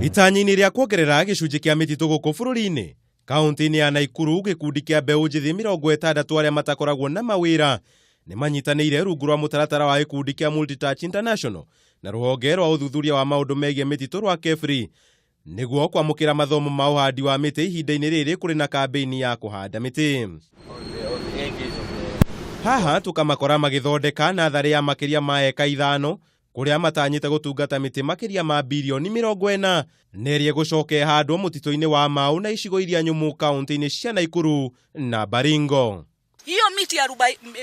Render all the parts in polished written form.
Itanya-inĩ rĩa kuongerera gĩcunjĩ kĩa mĩtitũ gũkũ bũrũri-inĩ, kaunti-inĩ ya Naikuru gĩkundi kĩa mbeũ njĩthĩ 60 arĩa matakoragwo na mawĩra nĩ manyitanĩire rungu rwa mũtaratara wa gĩkundi kĩa Multitouch International na rũhonge rwa ũthuthuria wa maũndũ megiĩ mĩtitũ rwa KEFRI nĩguo kwamũkĩra mathomo ma ũhandi wa mĩtĩ ihinda-inĩ rĩrĩ kũrĩ na kambĩini ya kũhanda mĩtĩ. Haha tũkamakora magĩthondeka natharĩ ya makĩria ma eka 5 kũrĩa matanyĩte gũtungata mĩtĩ makĩria ma birioni 40 na ĩrĩa ĩgũcoka ĩhandwo mũtitũ-inĩ wa Mau na icigo iria nyũmũ kaunti-inĩ cia Naikuru na Baringo. Hiyo miti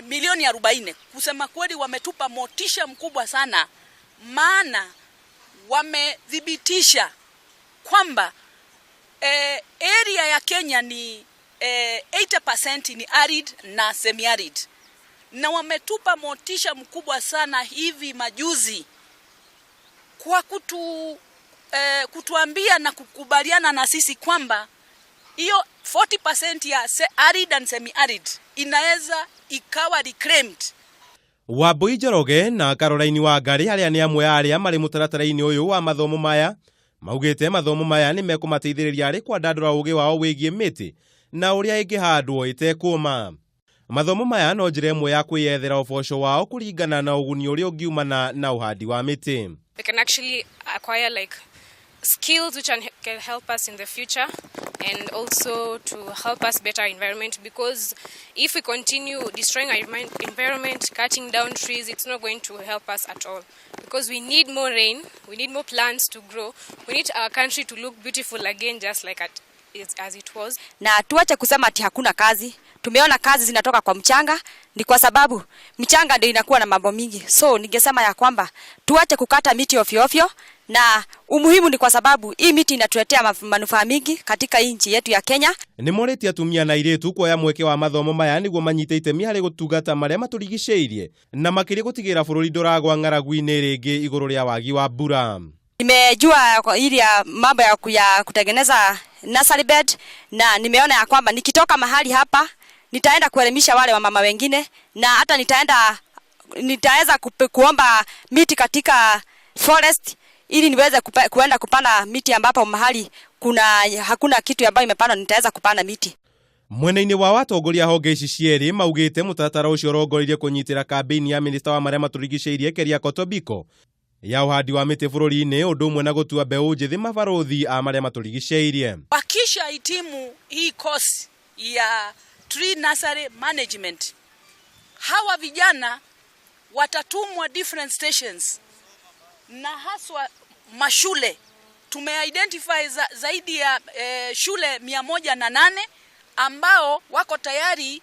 milioni 40, kusema kweli wametupa motisha mkubwa sana, maana wamethibitisha kwamba area ya Kenya ni 80% ni arid na semi-arid. Na wametupa motisha mkubwa sana hivi majuzi kwa kutuambia na kukubaliana na sisi kwamba hiyo 40% ya arid and semi-arid inaweza ikawa reclaimed. Wambui Njoroge na Caroline Wangari arĩa nĩ amwe a arĩa marĩ mũtaratara-inĩ ũyũ wa mathomo maya maugĩte mathomo maya nĩ mekũmateithĩrĩria harĩ kwandandũra ũgĩ wao wĩgiĩ mĩtĩ na ũrĩa ĩngĩhandwo ĩtekũma. Mathomo maya no njĩra ĩmwe ya kwĩyethera ũboco wao kũringana na ũguni ũrĩa ũngiumana na ũhandi wa mĩtĩ. We can actually acquire skills which can help us in the future and also to help us better environment, because if we continue destroying our environment, cutting down trees, it's not going to help us at all, because we need more rain, we need more plants to grow, we need our country to look beautiful again, just like as it was. Na tuache kusema ati hakuna kazi. Tumeona kazi zinatoka kwa mchanga, ni kwa sababu mchanga ndio inakuwa na mambo mingi. So ningesema ya kwamba tuache kukata miti ovyo ovyo, na umuhimu ni kwa sababu hii miti inatuletea manufaa mingi katika nchi yetu ya Kenya. Nĩ morĩtie atumia na airĩtu kuoya mweke wa mathomo maya nĩguo manyite itemi harĩ gũtungata marĩa matũrigicĩirie na makĩria gũtigĩrĩra bũrũri ndũragwa ng'aragu-inĩ rĩngĩ igũrũ rĩa wagi wa mbura. Nimejua ili ya mambo ya kutengeneza nursery bed, na nimeona ya kwamba nikitoka mahali hapa nitaenda kuelimisha wale wamama wengine, na hata nitaweza kuomba miti katika forest ili niweze kuenda kupanda miti ambapo mahali hakuna kitu ambayo imepandwa, nitaweza kupanda miti. Mwena-inĩ wa atongoria honge ici cierĩ maugĩte mũtaratara ũcio ũrongoreirie kũnyitĩra kambĩini ya minista wa marĩa matũrigicĩirie Keriako Tobiko ya ũhandi wa mĩtĩ bũrũri-inĩ, ũndũ ũmwe na gũtua mbeũ njĩthĩ mabarũthi a marĩa matũrigicĩirie. Wakisha hitimu hii course ya tree nursery management, hawa vijana watatumwa different stations na haswa mashule. Tumeidentify zaidi ya shule 108 ambao wako tayari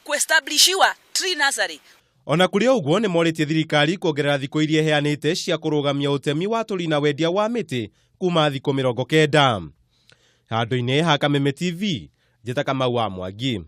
kuestablishiwa tree nursery. Ona kũrĩ ũguo nĩ morĩtie thirikari kuongerera thikũ iria ĩheanĩte cia kũrũgamia ũtemi wa tũri na wendia wa mĩtĩ kuma thikũ 90. Handũ-inĩ ha Kameme TV, njĩta Kamau wa Mwangi.